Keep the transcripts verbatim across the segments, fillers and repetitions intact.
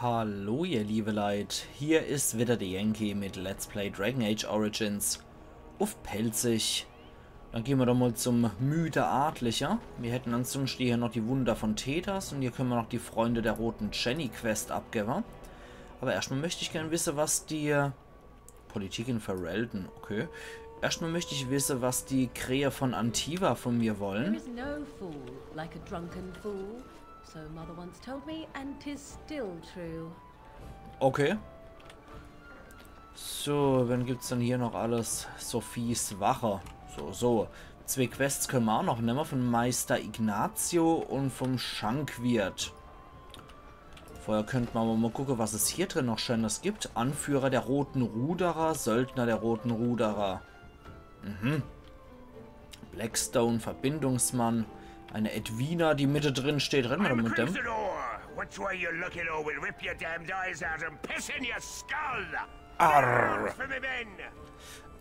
Hallo ihr liebe Leit, hier is wieder de Yankee mit Let's Play Dragon Age Origins uff Pälzisch. Dann gehn mer doch mol zum Müde Adlicher. Mir hätten ansunschte hier noch die Wunder von Thedas un hier könne mer noch die Freunde der roten Jenny Quest abgewwe. Aber erschtmol möcht ich gern wisse, was die Politik in Ferelden, okay. Erschtmol möcht ich wisse, was die Krähe von Antiva von mir There wollen. Is no fool like a drunken fool, so Mother once told me, and 'tis still true. Okay. So, wen gibt's denn hier noch alles? Sophies Wache. So, so. Zwee Quests könne mer auch noch nemme von Meister Ignazio un vom Schankwirt. Vorher könnt mer aber mol gucke, was es hier drin noch Schönes gibt. Anführer der Roten Ruderer, Söldner der Roten Ruderer. Mhm. Blackstone, Verbindungsmann. Eine Edwina, die mitte drin steht. Reden mer doch I'm a mit dem. Crimson Ore. Which way you look, it will rip your damned eyes out and piss in your skull. Arr. For me men.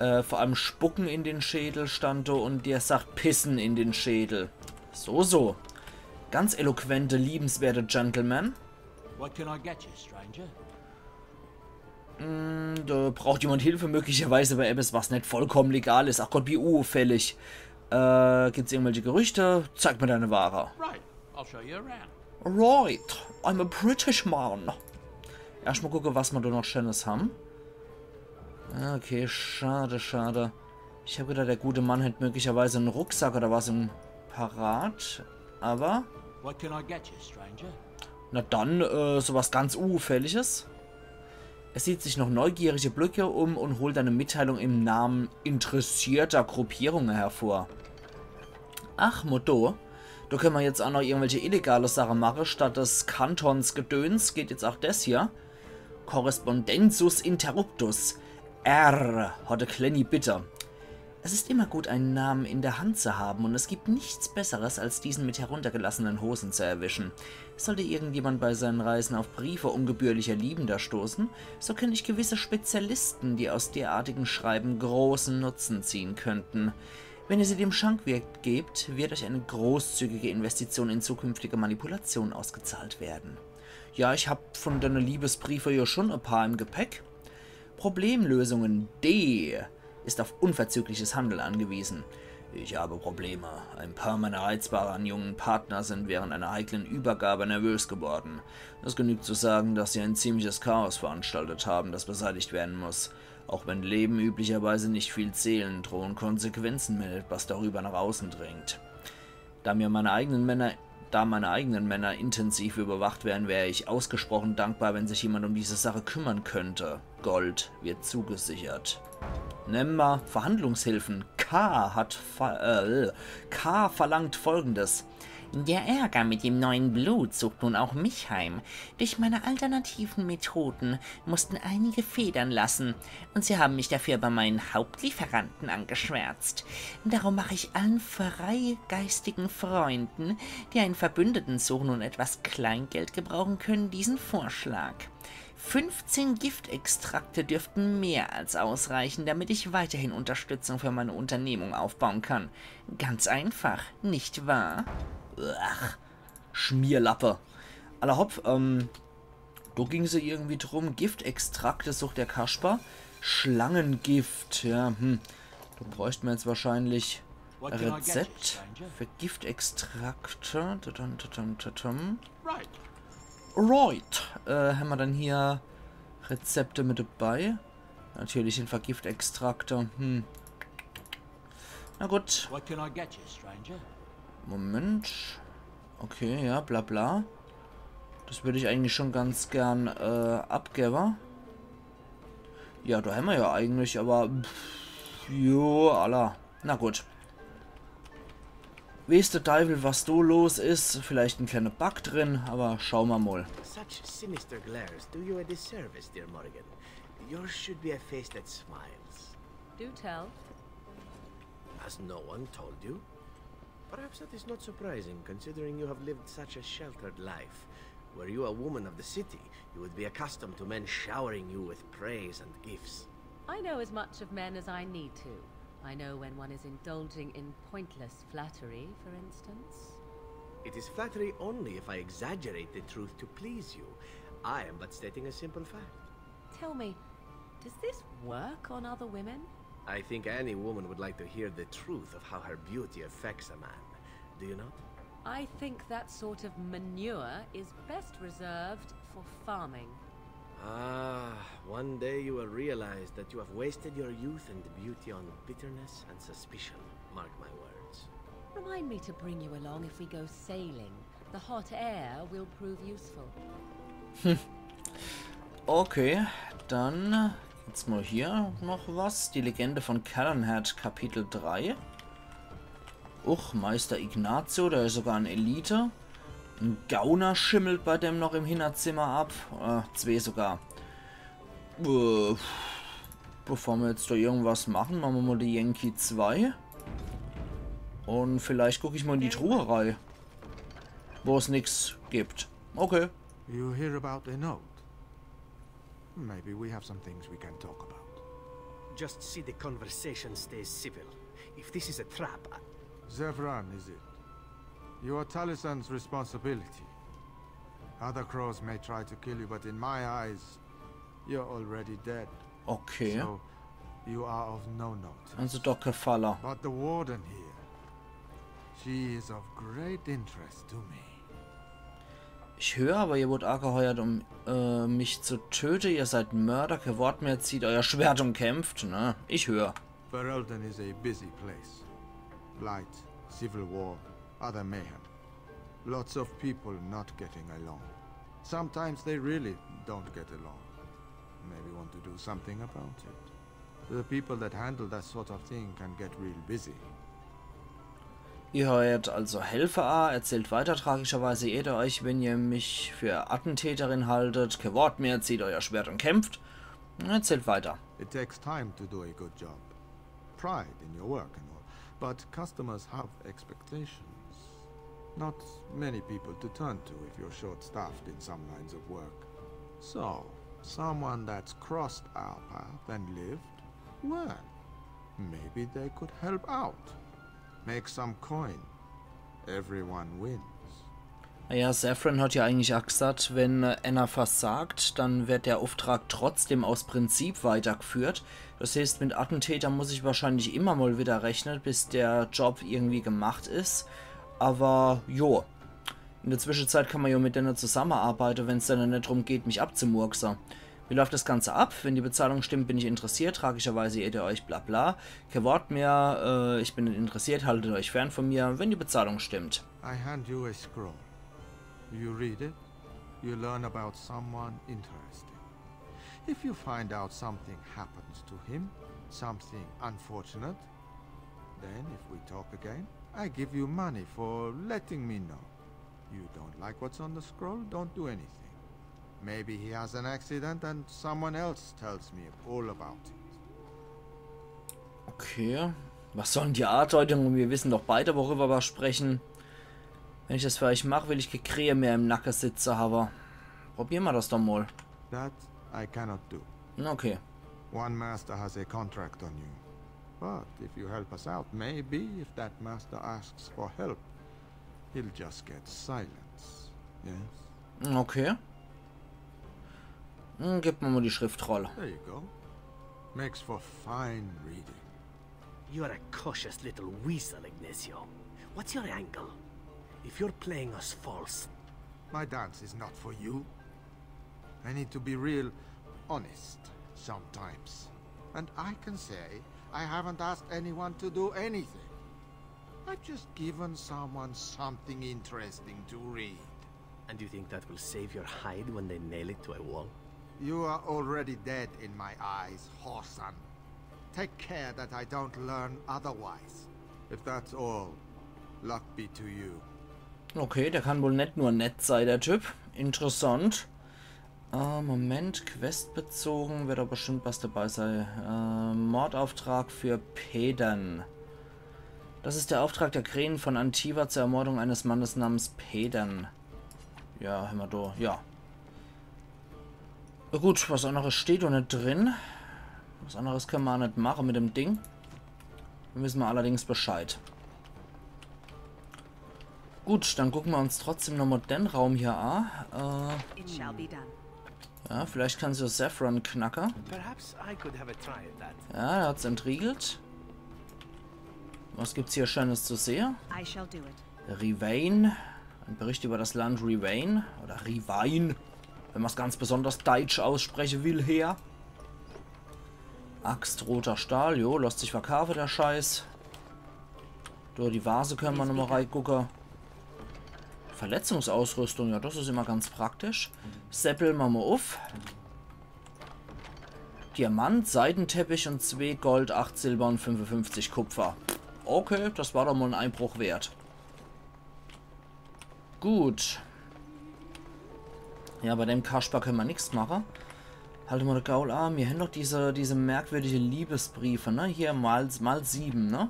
Äh, vor allem Spucken in den Schädel stand do un der sagt Pissen in den Schädel. So, so. Ganz eloquente, liebenswerte Gentleman. What can I get you, stranger? Hm, da braucht jemand Hilfe, möglicherweise bei etwas, was net vollkommen legal is. Ach Gott, wie unauffällig. Äh, gibt's irgendwelche Gerüchte? Zeig mir deine Ware. Right, I'll show you around. Right, I'm a British man. Erschtmol gucke, was mer do noch Schönes ham. Okay, schade, schade. Ich hab gedacht, der gute Mann hätt möglicherweise en Rucksack oder was im parat. Aber What can I get you, stranger? Na dann, äh, sowas ganz Unauffälliges. Er sieht sich noch neugierige Blicke um und holt eine Mitteilung im Namen interessierter Gruppierungen hervor. Ach, Motto. Da können wir jetzt auch noch irgendwelche illegale Sachen machen. Statt des Kantons Gedöns geht jetzt auch das hier. Correspondensus interruptus. R, hatte Klenny bitte. Es ist immer gut, einen Namen in der Hand zu haben, und es gibt nichts Besseres, als diesen mit heruntergelassenen Hosen zu erwischen. Sollte irgendjemand bei seinen Reisen auf Briefe ungebührlicher Liebender stoßen, so kenne ich gewisse Spezialisten, die aus derartigen Schreiben großen Nutzen ziehen könnten. Wenn ihr sie dem Schankwirt gebt, wird euch eine großzügige Investition in zukünftige Manipulation ausgezahlt werden. Ja, ich hab von deine Liebesbriefe ja schon e paar im Gepäck. Problemlösungen D ist auf unverzügliches Handeln angewiesen. Ich habe Probleme. Ein paar meiner reizbaren jungen Partner sind während einer heiklen Übergabe nervös geworden. Es genügt zu sagen, dass sie ein ziemliches Chaos veranstaltet haben, das beseitigt werden muss. Auch wenn Leben üblicherweise nicht viel zählen, drohen Konsequenzen, wenn etwas darüber nach außen dringt. Da mir meine eigenen Männer, da meine eigenen Männer intensiv überwacht werden, wäre ich ausgesprochen dankbar, wenn sich jemand um diese Sache kümmern könnte. Gold wird zugesichert. Nemme mer Verhandlungshilfen. K hat ver äh, K verlangt Folgendes. Der Ärger mit dem neuen Blut sucht nun auch mich heim. Durch meine alternativen Methoden mussten einige Federn lassen, und sie haben mich dafür bei meinen Hauptlieferanten angeschwärzt. Darum mache ich allen freigeistigen Freunden, die einen Verbündeten suchen und etwas Kleingeld gebrauchen können, diesen Vorschlag. Fünfzehn Giftextrakte dürften mehr als ausreichen, damit ich weiterhin Unterstützung für meine Unternehmung aufbauen kann. Ganz einfach, nicht wahr? Ach, Schmierlappe. Alla hopp, ähm, da ging se irgendwie drum. Giftextrakte sucht der Kasper. Schlangengift, ja, hm. Da bräuchte mer jetzt wahrscheinlich e Rezept für Giftextrakte. Tadam, tadam, tadam, tadam. Right. Right. Äh, hämmer dann hier Rezepte mit dabei? Natürlich sind Giftextrakte. Hm. Na gut. What can I get you, stranger? Moment. Okay, ja, bla bla. Das würd ich eigentlich schon ganz gern äh, abgewwe. Ja, da hämmer ja eigentlich, aber pff, jo, alla. Na gut. Weeß de Deiwel, was do los is? Vielleicht en kleiner Bug drin, aber schaue mer mol. Such sinister glares do you a disservice, dear Morrigan. Yours should be a face that smiles. Do tell. Has no one told you? Perhaps that is not surprising, considering you have lived such a sheltered life. Were you a woman of the city, you would be accustomed to men showering you with praise and gifts. I know as much of men as I need to. I know when one is indulging in pointless flattery, for instance. It is flattery only if I exaggerate the truth to please you. I am but stating a simple fact. Tell me, does this work on other women? I think any woman would like to hear the truth of how her beauty affects a man. Do you not? I think that sort of manure is best reserved for farming. Ah, one day you will realize that you have wasted your youth and beauty on bitterness and suspicion. Mark my words. Remind me to bring you along if we go sailing. The hot air will prove useful. Okay, dann gibt's mal hier noch was. Die Legende von Calenhad, Kapitel drei. Uch, Meister Ignazio, der is sogar en Elite. En Gauner schimmelt bei dem noch im Hinterzimmer ab. Äh, zwee sogar. Äh, bevor mir jetzt da irgendwas machen, machen mir mal die Yankee zwei. Und vielleicht guck ich mal in die Truhe rei, wo es nix gibt. Okay. You hear about the note? Maybe we have some things we can talk about. Just see the conversation stays civil. If this is a trap, I... Zevran, is it? You are Talisan's responsibility. Other crows may try to kill you, but in my eyes, you're already dead. Okay. So, you are of no note. Also doch Kefalla. But the warden here, she is of great interest to me. Ich höre aber, ihr wurdet angeheuert, um äh, mich zu töten. Ihr seid Mörder. Kein Wort mehr. Zieht euer Schwert und kämpft. Ne? Ich höre. Ferelden is a busy place. Blight, civil war, other mayhem. Lots of people not getting along. Sometimes they really don't get along. Maybe want to do something about it. The people that handle that sort of thing can get real busy. Ihr heuert also Helfer a, erzählt weiter. Tragischerweise irrt ihr euch, wenn ihr mich für Attentäterin haltet. Kein Wort mehr, zieht euer Schwert und kämpft. Erzählt weiter. It takes time to do a good job. Pride in your work and all. But customers have expectations. Not many people to turn to if you're short-staffed in some lines of work. So, someone that's crossed our path and lived, well, maybe they could help out. Make some coin. Everyone wins. Naja, Zevran hat ja eigentlich auch gesagt, wenn äh, einer versagt, dann wird der Auftrag trotzdem aus Prinzip weitergeführt. Das heißt, mit Attentäter muss ich wahrscheinlich immer mal wieder rechnen, bis der Job irgendwie gemacht ist. Aber jo, in der Zwischenzeit kann man ja mit denen zusammenarbeiten, wenn's dann nicht drum geht, mich abzumurksen. Wie läuft das Ganze ab? Wenn die Bezahlung stimmt, bin ich interessiert. Tragischerweise irrt ihr euch, bla bla. Kein Wort mehr. Äh, ich bin nicht interessiert, haltet euch fern von mir, wenn die Bezahlung stimmt. I hand you a scroll. You read it, you learn about someone interesting. If you find out something happens to him, something unfortunate, then if we talk again, I give you money for letting me know. You don't like what's on the scroll, don't do anything. Maybe he has an accident and someone else tells me all about it. Okay. Was soll denn die Andeutung? Wir wissen doch beide, worüber wir sprechen. Wenn ich das für euch mache, will ich kee Krähe mehr im Nacken sitzen haben. Probieren wir das doch mal. That I cannot do. Na, okay. One master has a contract on you. But if you help us out, maybe if that master asks for help, he'll just get silence. Yes? Okay. Hm, gib mir mal die Schriftrolle. There you go. Makes for fine reading. You're a cautious little weasel, Ignacio. What's your angle? If you're playing us false... My dance is not for you. I need to be real honest sometimes. And I can say I haven't asked anyone to do anything. I've just given someone something interesting to read. And you think that will save your hide when they nail it to a wall? You are already dead in my eyes, whoreson. Take care that I don't learn otherwise. If that's all, luck be to you. Okay, der kann wohl nicht nur nett sein, der Typ. Interessant. Äh, Moment, questbezogen wird doch bestimmt was dabei sein. Äh, Mordauftrag für Pedan. Das ist der Auftrag der Krähen von Antiva zur Ermordung eines Mannes namens Pedan. Ja, hör mal do. Ja. Na gut, was anderes steht doch nicht drin. Was anderes können wir auch nicht machen mit dem Ding. Da wissen wir allerdings Bescheid. Gut, dann gucken wir uns trotzdem nochmal den Raum hier an. Äh, It shall be done. Ja, vielleicht kannst du Zevran knacke. Perhaps I could have a try at that. Ja, er hat's entriegelt. Was gibt's hier Schönes zu sehe? I shall do it. Rivain. Ein Bericht über das Land Rivain. Oder Rivain, wenn man's ganz besonders deutsch ausspreche will, her. Axt, roter Stahl, jo, lasst sich verkaafe, der Scheiß. Do, die Vase könne mer nochmal reigucke. Verletzungsausrüstung, ja, das is immer ganz praktisch. Säppel mache mer uff. Diamant, Seidenteppich und zwee Gold, acht Silber und fünfundfünfzig Kupfer. Okay, das war doch mal en Einbruch wert. Gut. Ja, bei dem Kasper könne mer nix mache. Halt mal de Gaul an. Mir hän doch diese, diese merkwürdige Liebesbriefe, ne? Hier mal, mal sieben, ne?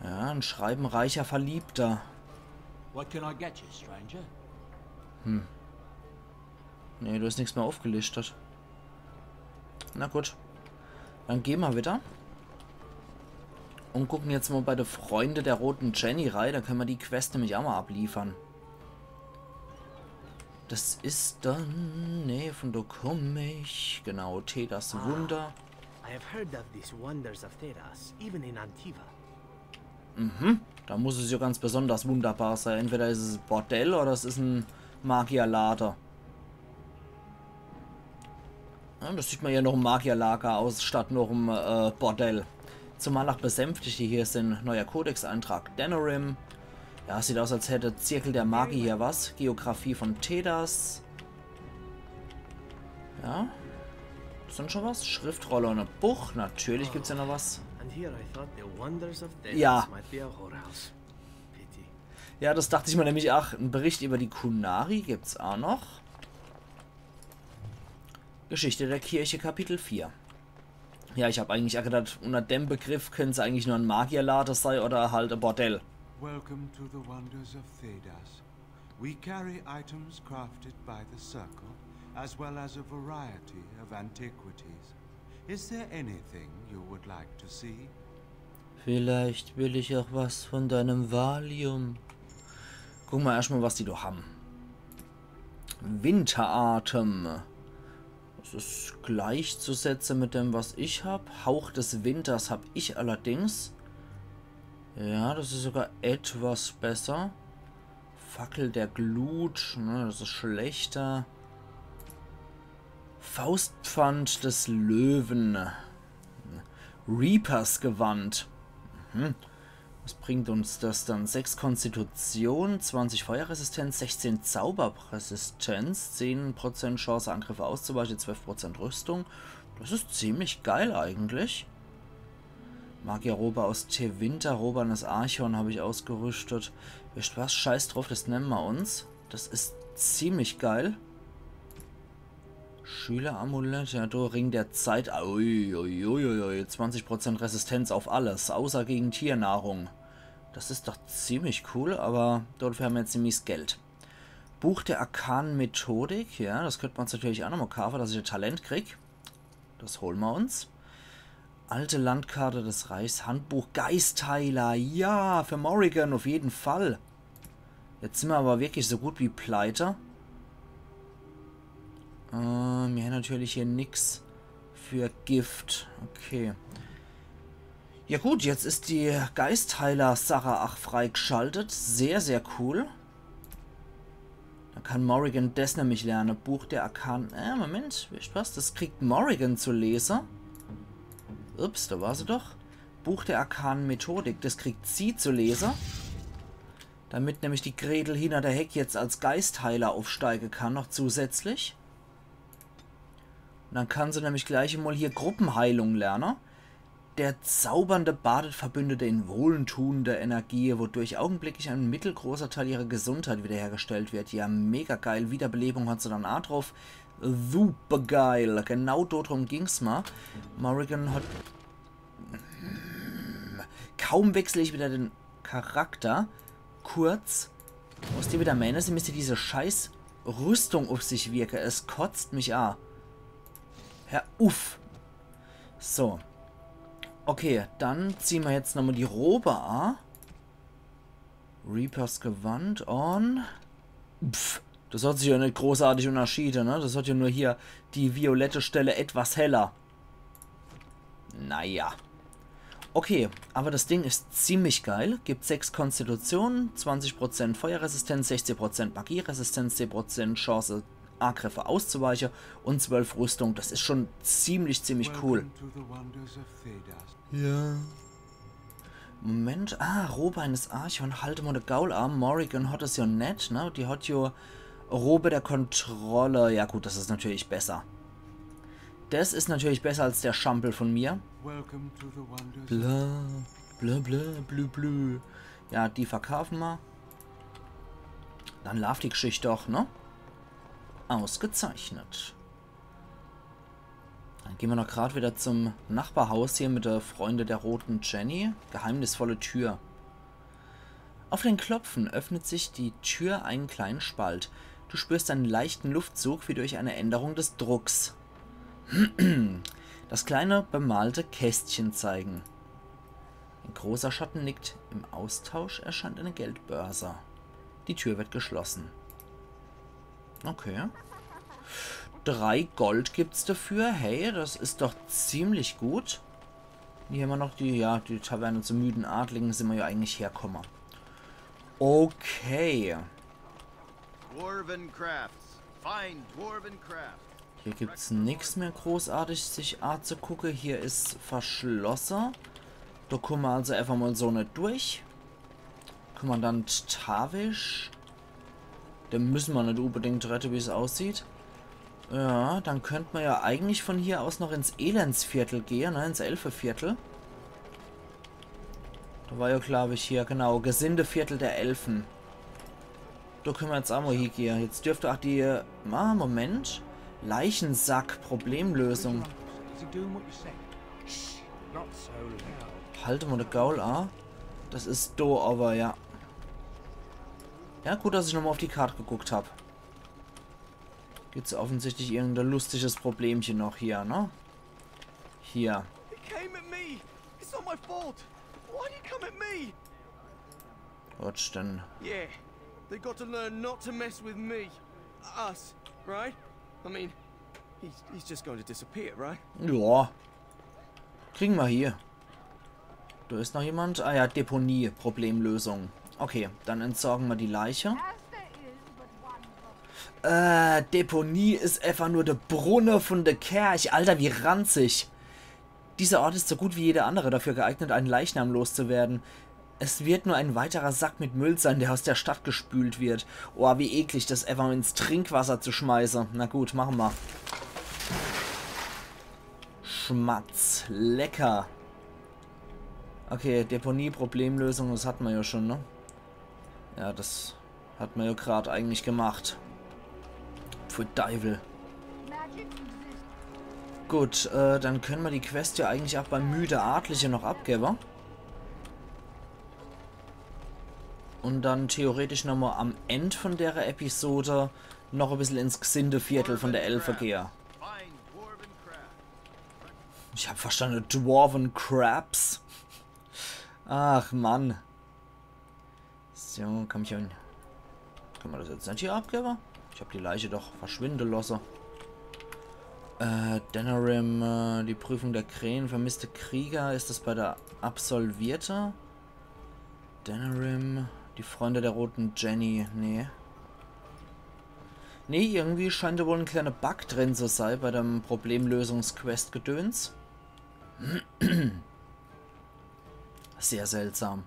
Ja, ein Schreiben reicher Verliebter. What can I get you, stranger? Nee, du hast nix mehr aufgelistet. Na gut. Dann geh mer wieder. Und gucken jetzt mal bei de Freunde der roten Jenny rei. Da könne mer die Quest nämlich auch mal abliefern. Das is dann... Nee, von do komm ich. Genau, Thedas Wunder. I have heard of these wonders of Thedas, even in Antiva. Da muss es ja ganz besonders wunderbar sein. Entweder is es e Bordell oder es is en Magierlade. Ja, das sieht mer ja noch em Magierlager aus, statt noch em äh, Bordell. Zumal auch Besänftigte hier sind. Neuer Kodexeintrag Denerim. Ja, sieht aus, als hätte Zirkel der Magie hier was. Geografie von Thedas. Ja. Is dann schon was? Schriftrolle und e Buch. Natürlich gibt's ja noch was. And here I thought the wonders of Thedas Ja. Might be a whorehouse. Pity. Ja, das dacht ich mir nämlich auch. En Bericht über die Qunari gibt's auch noch. Geschichte der Kirche, Kapitel vier. Ja, ich hab eigentlich auch gedacht, unter dem Begriff könnt's eigentlich nur en Magierlade sei oder halt e Bordell. Welcome to the wonders of Thedas. We carry items crafted by the Circle, as well as a variety of antiquities. Is there anything you would like to see? Vielleicht will ich auch was von deinem Valium. Guck mal erstmal, was die doch haben. Winteratem. Das is gleichzusetzen mit dem, was ich hab. Hauch des Winters hab ich allerdings. Ja, das is sogar etwas besser. Fackel der Glut, ne, das is schlechter. Faustpfand des Löwen. Reapers Gewand. Mhm. Was bringt uns das dann? Sechs Konstitution, zwanzig Feuerresistenz, sechzehn Zauberresistenz, zehn Prozent Chance, Angriffe auszuweichen, zwölf Prozent Rüstung. Das is ziemlich geil eigentlich. Magierrobe aus Tevinter, Robe eines Archon hab ich ausgerüstet. Wisst was? Scheiß drauf, das nemme mer uns. Das is ziemlich geil. Schüleramulett, ja, du, Ring der Zeit. Ui, ui, ui, ui, ui. zwanzig Prozent Resistenz auf alles, außer gegen Tiernahrung. Das is doch ziemlich cool, aber dafür ham mer jetzt e mies Geld. Buch der arkanen Methodik, ja, das könnt mer uns natürlich auch nochmal kaafe, dass ich e Talent krieg. Das hole mer uns. Alte Landkarte des Reichs, Handbuch, Geistheiler. Ja, für Morrigan auf jeden Fall. Jetzt sin mer aber wirklich so gut wie pleite. Äh, mir ham natürlich hier nix für Gift. Okay. Ja gut, jetzt is die Geistheiler-Sache ach freigeschaltet. Sehr, sehr cool. Dann kann Morrigan des nämlich lerne. Buch der arkanen... Äh, Moment, wisst was? Das kriegt Morrigan zu lese. Ups, da war se doch. Buch der arkanen Methodik, das kriegt sie zu lese. Damit nämlich die Gretel hinner der Heck jetzt als Geistheiler aufsteige kann, noch zusätzlich. Und dann kann se nämlich gleich mal hier Gruppenheilung lerne. Der zaubernde badet Verbündete in wohltuender Energie, wodurch augenblicklich ein mittelgroßer Teil ihrer Gesundheit wiederhergestellt wird. Ja, mega geil. Wiederbelebung hat se dann ach drauf. Super geil. Genau dodrum ging's mer. Morrigan hat... Kaum wechsel ich wieder den Charakter. Kurz, muss die wieder meine, sie misst diese scheiß Rüstung auf sich wirke. Es kotzt mich a. Hör uff. So. Okay, dann zieh mer jetzt nochmal die Robe a. Reapers Gewand on. Pff. Das hat sich ja net großartig unterschiede, ne? Das hat ja nur hier die violette Stelle etwas heller. Naja. Okay, aber das Ding ist ziemlich geil. Gibt sechs Konstitution, zwanzig Prozent Feuerresistenz, sechzig Prozent Magieresistenz, zehn Prozent Chance, Angriffe auszuweichen und zwölf Rüstung. Das ist schon ziemlich, ziemlich cool. Welcome to the wonders of Thedas. Ja. Moment. Ah, Robe eines Archon, halt mol de Gaul a. Morrigan hat es ja net, ne? Die hat ja Robe der Kontrolle. Ja gut, das ist natürlich besser. Das ist natürlich besser als der Schampel von mir. Welcome to the wonders. Bla, bla, bla, blü, blü. Ja, die verkaufen wir. Dann läuft die Geschichte auch, ne? Ausgezeichnet. Dann gehen wir noch grad wieder zum Nachbarhaus hier mit der Freunde der roten Jenny. Geheimnisvolle Tür. Auf dein Klopfen öffnet sich die Tür einen kleinen Spalt. Du spürst einen leichten Luftzug wie durch eine Änderung des Drucks. Das kleine bemalte Kästchen zeigen. Ein großer Schatten nickt. Im Austausch erscheint eine Geldbörse. Die Tür wird geschlossen. Okay. Drei Gold gibt's dafür. Hey, das ist doch ziemlich gut. Hier haben wir noch die, ja, die Taverne zum müden Adligen, sind wir ja eigentlich herkomme. Okay. Dwarven crafts. Fine dwarven craft. Hier gibt's nix mehr großartig sich anzugucke. Hier is verschlosse. Da komme mer also einfach mal so net durch. Kommandant Tavish. Den müssen mer net unbedingt rette, wie's aussieht. Ja, dann könnt mer ja eigentlich von hier aus noch ins Elendsviertel gehe, ne, ins Elfeviertel. Da war ja, glaub ich, hier, genau, Gesindeviertel der Elfen. Da können wir jetzt auch mal hingehen. Jetzt dürfte auch die... Ah, Moment. Leichensack, Problemlösung. Is he doing what you said? Shh, not so loud. Halt mal de Gaul an. Das ist do, aber ja. Ja, gut, dass ich nochmal auf die Karte geguckt hab. Gibt's offensichtlich irgendein lustiges Problemchen noch hier, ne? Hier. He came at me. It's not my fault. Why do you come at me? Wat's denn? Yeah, they got to learn not to mess with me. Us, right? I mean, he's, he's just going to disappear, right? Ja. Kriegen wir hier. Da ist noch jemand. Ah ja, Deponie, Problemlösung. Okay, dann entsorgen wir die Leiche. Äh, Deponie ist einfach nur der Brunne von der Kerch. Alter, wie ranzig. Dieser Ort ist so gut wie jeder andere dafür geeignet, einen Leichnam loszuwerden. Es wird nur ein weiterer Sack mit Müll sein, der aus der Stadt gespült wird. Oh, wie eklig, das einfach ins Trinkwasser zu schmeißen. Na gut, machen wir. Schmatz. Lecker. Okay, Deponie, Problemlösung, das hat man ja schon, ne? Ja, das hat man ja grad eigentlich gemacht. Pfui Deiwel. Gut, äh, dann können wir die Quest ja eigentlich auch beim müde Adlige noch abgeben. Und dann theoretisch nochmal am End von der Episode noch ein bisschen ins Gesindeviertel von der Elfe gehe. Ich hab verstanden, Dwarven Crabs. Ach, Mann. So, kann ich ja... Kann man das jetzt nicht hier abgeben? Ich hab die Leiche doch verschwinden lassen. Äh, Denerim, äh, die Prüfung der Krähen, vermisste Krieger, ist das bei der Absolvierte? Denerim, die Freunde der roten Jenny, nee. Nee, irgendwie scheint da wohl ein kleiner Bug drin zu sein bei dem Problemlösungsquest-Gedöns. Sehr seltsam.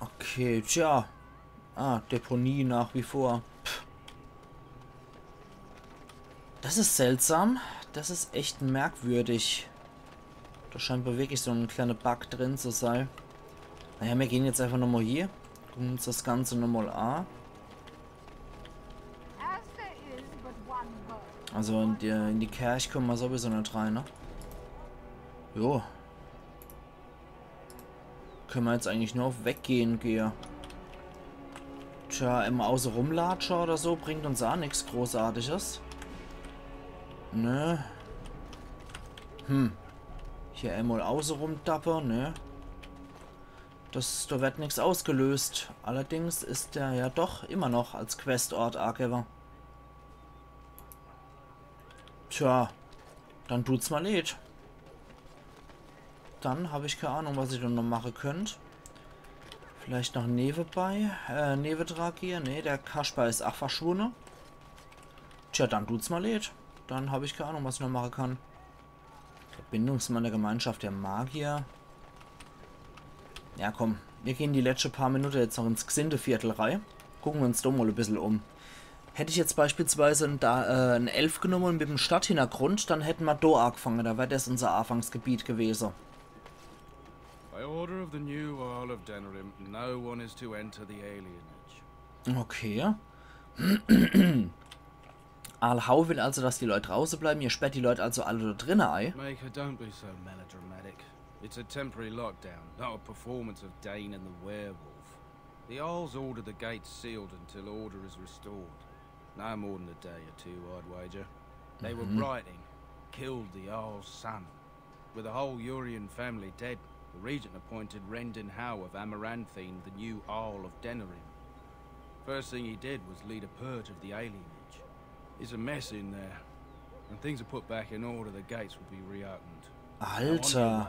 Okay, tja. Ah, Deponie nach wie vor. Pff. Das ist seltsam. Das ist echt merkwürdig. Da scheint wohl wirklich so ein kleiner Bug drin zu sein. Naja, wir gehen jetzt einfach nochmal hier. Gucken uns das Ganze nochmal an. Also in die, in die Kerch kommen wir sowieso nicht rein, ne? Jo. Können wir jetzt eigentlich nur auf Weggehen gehe. Tja, immer auße rumlatsche oder so bringt uns auch nix Großartiges. Ne? Hm. Hier einmal auße rumdappe, ne? Das, do werd nix ausgelöst. Allerdings is der ja doch immer noch als Questort agewwe. Tja, dann tut's mer leed. Dann hab ich kee Ahnung, was ich do noch mache könnt. Vielleicht noch newebei, äh, newedra gehe. Nee, der Kasper is ach verschwunne. Tja, dann tut's mer leed. Dann hab ich kee Ahnung, was ich noch mache kann. Verbindungsmann der Gemeinschaft der Magier. Ja, komm. Mir gehn die letschte paar Minute jetzt noch ins Gsindeviertel rei. Gucke mer uns do mol e bissel um. Hätt ich jetzt beispielsweise en, da, äh, en Elf genomme mit em Stadthintergrund, dann hätte mer do agefange. Do wär das unser Afangsgebiet gewese. By order of the new Earl of Denerim, no one is to enter the alienage. Okay. Arl Howe will also, dass die Leut drauße bleiben. Ihr sperrt die Leut also alle do drinne ei. Maker, don't be so melodramatic. It's a temporary lockdown, not a performance of Dain and the werewolf. The Arls order the gates sealed until order is restored. No more than a day or two, I'd wager. They were writing, "Killed the Arl's son." With the whole Urian family dead, the regent appointed Rendon Howe of Amaranthine the new Arl of Denerim. First thing he did was lead a purge of the alienage. It's a mess in there. When things are put back in order, the gates will be reopened. Now, on your way. Alter.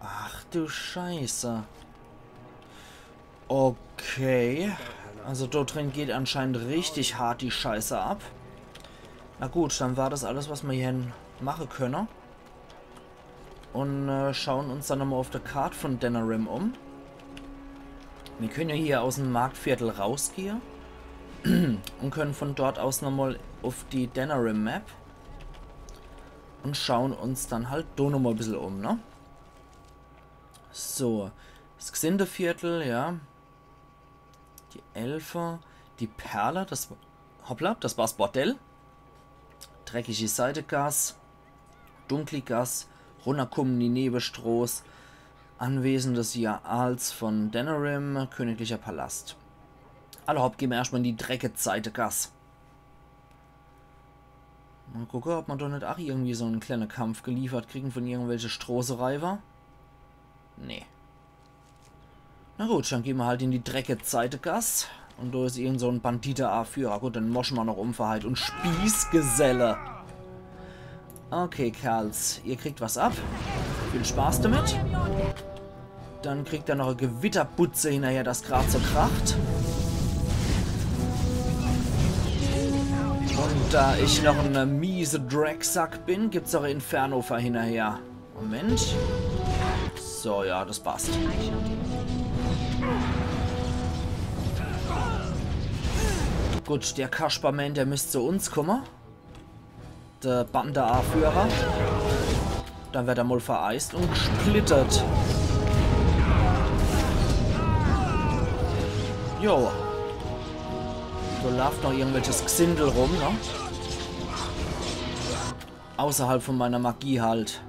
Ach du Scheiße. Okay. Also dort drin geht anscheinend richtig hart die Scheiße ab. Na gut, dann war das alles, was mer hier mache könne. Un, äh, schauen uns dann nochmal auf der Kart von Denerim um. Mir könne ja hier aus em Marktviertel rausgehe un könne von dort aus nochmal auf die Denerim Map un schauen uns dann halt do nochmal e bissel um, ne? So, das Gsindeviertel, ja. Die Elfe, die Perle, das, hoppla, das war's Bordell. Dreckige Seidegass, dunkli Gass, runnerkumme die Newestroß, Anwesen des Jarls von Denerim, königlicher Palast. Alla hopp, gehn mer erschtmal in die dreckige Seidegass. Mal gucke, ob mer do net ach irgendwie so en kleine Kampf geliefert kriegen von irgendwelche Stroßereiber. Nee. Na gut, dann gehn mer halt in die dreckige Seidegass. Un do is irgend so en Bandite-Aführer. Gut, den mosche mer noch um fer heit. Un Spießgeselle. Okay, Kerls, ihr kriegt was ab. Viel Spaß damit. Dann kriegt er noch e Gewitterbutze hinnerher, das grad so kracht. Un da ich noch en miese Drecksack bin, gibt's ach Inferno fer hinnerher. Moment. So, ja, das passt. Gut, der Kasperman, der müsst zu uns kumme. Der Bande-Aführer. Dann werd er mol vereist un gesplittert. Jo. Do laaft noch irgendwelches Gsindel rum, ne? Außerhalb von meiner Magie halt.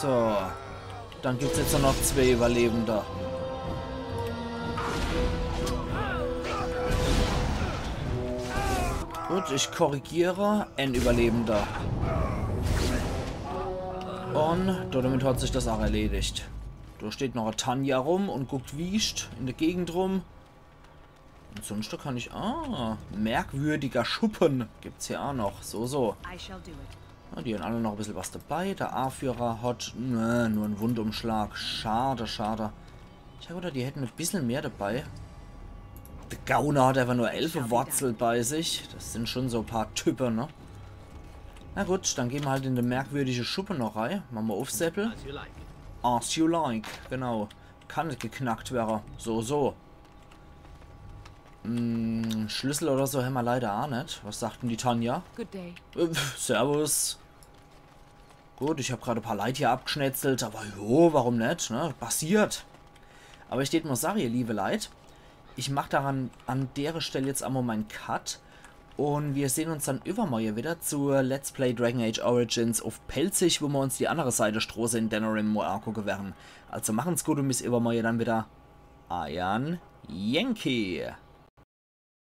So. Dann gibt's jetzt nur noch zwee Überlebende. Gut, ich korrigiere. En Überlebender. Un damit hat sich das ach erledigt. Do steht noch e Tanja rum un guckt wiescht in der Gegend rum. Un sunscht kann ich... Ah, merkwürdiger Schuppe gibt's hier ach noch. So, so. I shall do it. Ja, die hän alle noch e bissel was dabei. Der Aführer hat, ne, nur en Wundumschlag. Schade, schade. Ich hab gedacht, die hätten e bissel mehr dabei. Der Gauner hat einfach nur Elfewurzel bei sich. Das sind schon so e paar Typen, ne? Na gut, dann gehn mer halt in de merkwürdige Schuppe noch rei. Mache mer uff, Seppel. As you like. As you like, genau. Kann net geknackt werre. So, so. Hm, Schlüssel oder so hämmer leider ach net. Was sagt denn die Tanja? Good day. Äh, pf, servus. Gut, ich hab grad e paar Leit hier abgeschnetzelt, aber jo, warum net, ne? Passiert. Aber ich tät mol sage, ihr liebe Leit, ich mach daran, an dere Stell jetzt emol mein Cut. Un wir sehn uns dann iwwermorje wieder zu Let's Play Dragon Age Origins uff Pälzisch, wo mer uns die annere Seit Stroße in Denerim mol angucke werre. Also machen's gut un bis iwwermorje dann wieder. Eier Yankee.